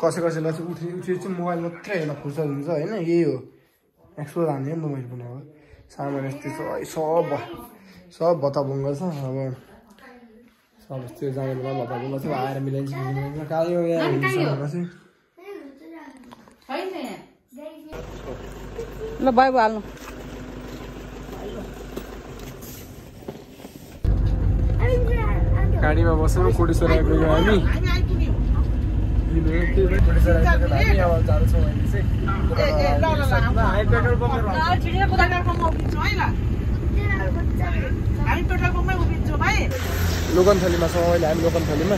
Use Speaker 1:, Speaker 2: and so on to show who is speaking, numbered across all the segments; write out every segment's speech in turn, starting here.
Speaker 1: कसैलाई चाहिँ उठी चाहिँ मोबाइल मात्रै हेर्न फुर्सद हुन्छ होइन। यही हो एक्सपो जाने नि त मैले पनि अब सामान यस्तै सब भत्ताभुङ्ग छ। अब सब त्यो जाने बेला भत्ताभुङ्ग छ आएर मिलाइन्छ कालो यहाँ चाहिँ
Speaker 2: ल बाइ बाइ हाल्नु
Speaker 1: गाडीमा बसेर कोटेश्वर आइपुग्यो हामी। अब जान्छौँ अहिले चाहिँ लोकनथलीमा छौँ अहिले हामी लोकनथलीमा।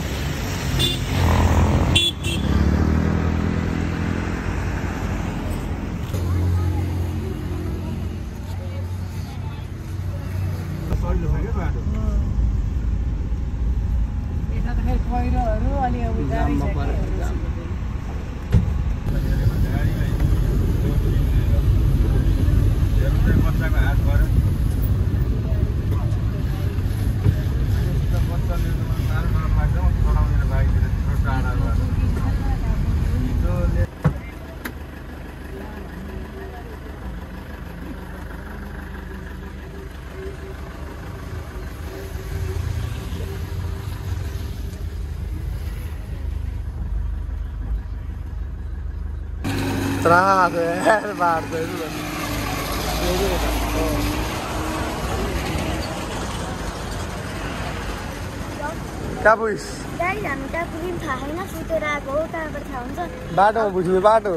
Speaker 1: Strada, guarda. Kहाँ पुगिस्? बाटो बुझ्नु बाटो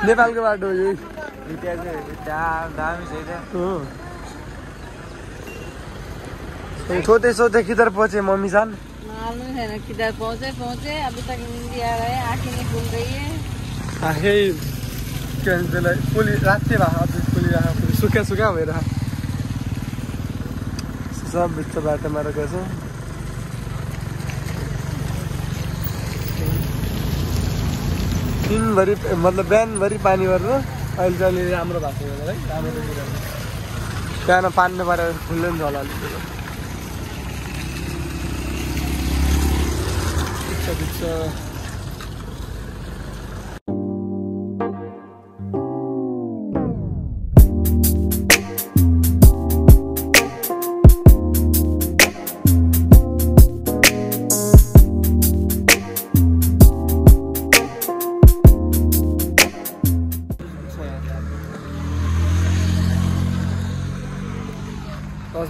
Speaker 1: नेपालको बाटो हो यो। सोचे किधर पहुंचे मम्मी जान?
Speaker 2: मालूम है ना किधर पहुंचे अभी तक इंडिया गए आंखें नहीं खुल रही है।
Speaker 1: आंखें त्यसलाई पुली रातै भए पुली सुक्या भएर सब बिच बाटोमा रहेको छ। दिनभरि मतलब बिहानभरि पानी गरेर अहिले चाहिँ अलि राम्रो भएको छ है। राम्रो देखिरहेको त्यहाँ पानी नपरेर खुल्दै हुन्छ होला अलिक बिच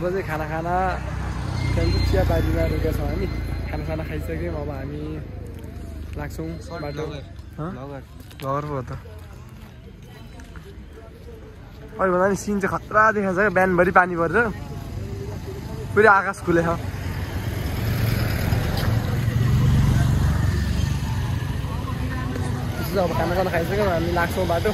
Speaker 1: बजे खाना त्यहाँदेखि चिया बारीमा रोकेका छौँ हामी। खाना खाइसक्यौँ। अब हामी लाग्छौँ बाटो घर पो त अहिले भन्दा नि सिन चाहिँ खतरा देखाएको छ क्या। बिहानभरि पानी परेर पुरै आकाश खुलेछ। अब खाना खाइसक्यौँ हामी लाग्छौँ बाटो।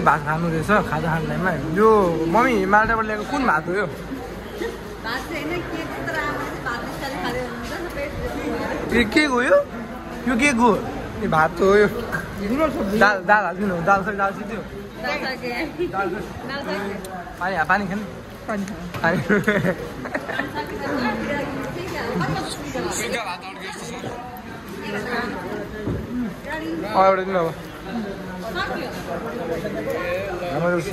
Speaker 1: भात खानु रहेछ खाजा खाने टाइममा। यो मम्मी मालडाबाट ल्याएको कुन भात हो यो? के हो यो? यो के को यो भात हो यो दाल दाल हाल्दिनु दाल छ दाल सिद्धि हो पानी पानी खाने पानी एउटा दिन अब राम्रो छ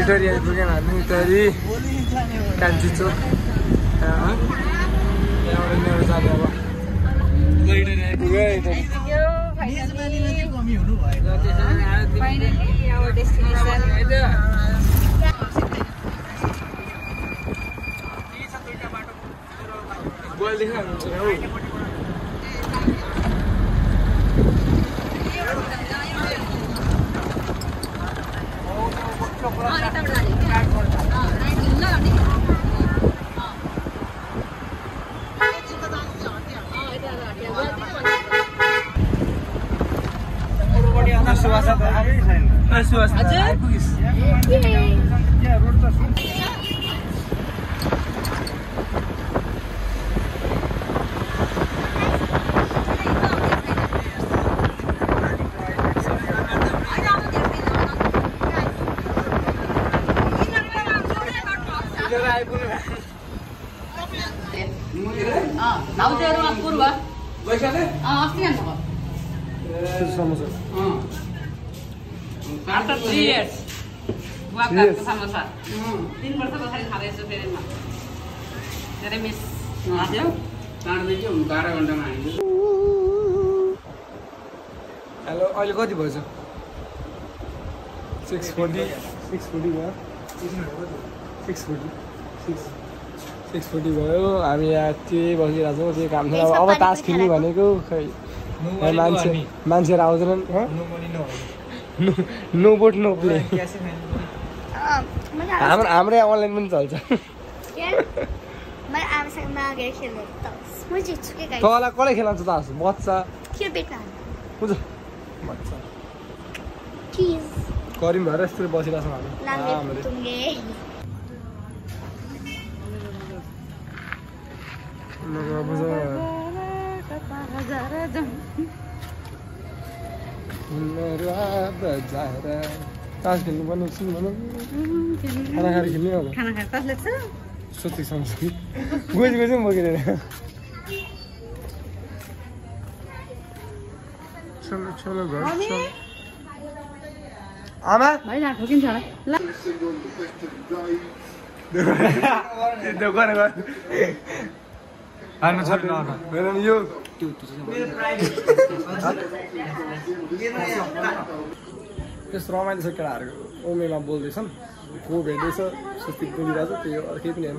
Speaker 1: इटरी आइपुगेन हामी इटरी कान्छी चोक यहाँबाट जाने अब इटरी आइपुग्यो
Speaker 2: After 3 years. Buat samosa. 3 वर्ष पछाडि खाँदैछु फेरि म. धेरै मिस लाग्यो. काट्दै चाहिँ 12 घण्टामा आइन्छ.
Speaker 1: हेलो अहिले कति भएछ 6:40 भयो 6:40 भयो हामी यहाँ त्यही बसिरहेको छौँ त्यही काम थियो अब तास खेल्नु भनेको खै मान्छेहरू आउँदैनन् नो बोट नो प्ले हाम्रै अनलाइन पनि चल्छ तँलाई कसले खेलाउँछ तास बच्चा बुझ बच्चा करिम भएर यस्तो बसिरहेको छौँ हामी तास खेल्नु पर्ने एकछिन भनौँ खाना खाएर खेल्ने अब
Speaker 2: खाना खाएर तास लाग्छ
Speaker 1: सोध्दै सँगसँगै गोजी पनि बोकेर चलो चलो घर आमा
Speaker 2: ठोकिन्छ होला ल
Speaker 1: दोकान हाल्नु छोड्नु यो त्यस्तो रमाइलो छ केटाहरूको ओमेमा बोल्दैछन् को भेट्दैछ सुस्ती बोलिरहेको छ त्यो अरू केही पनि होइन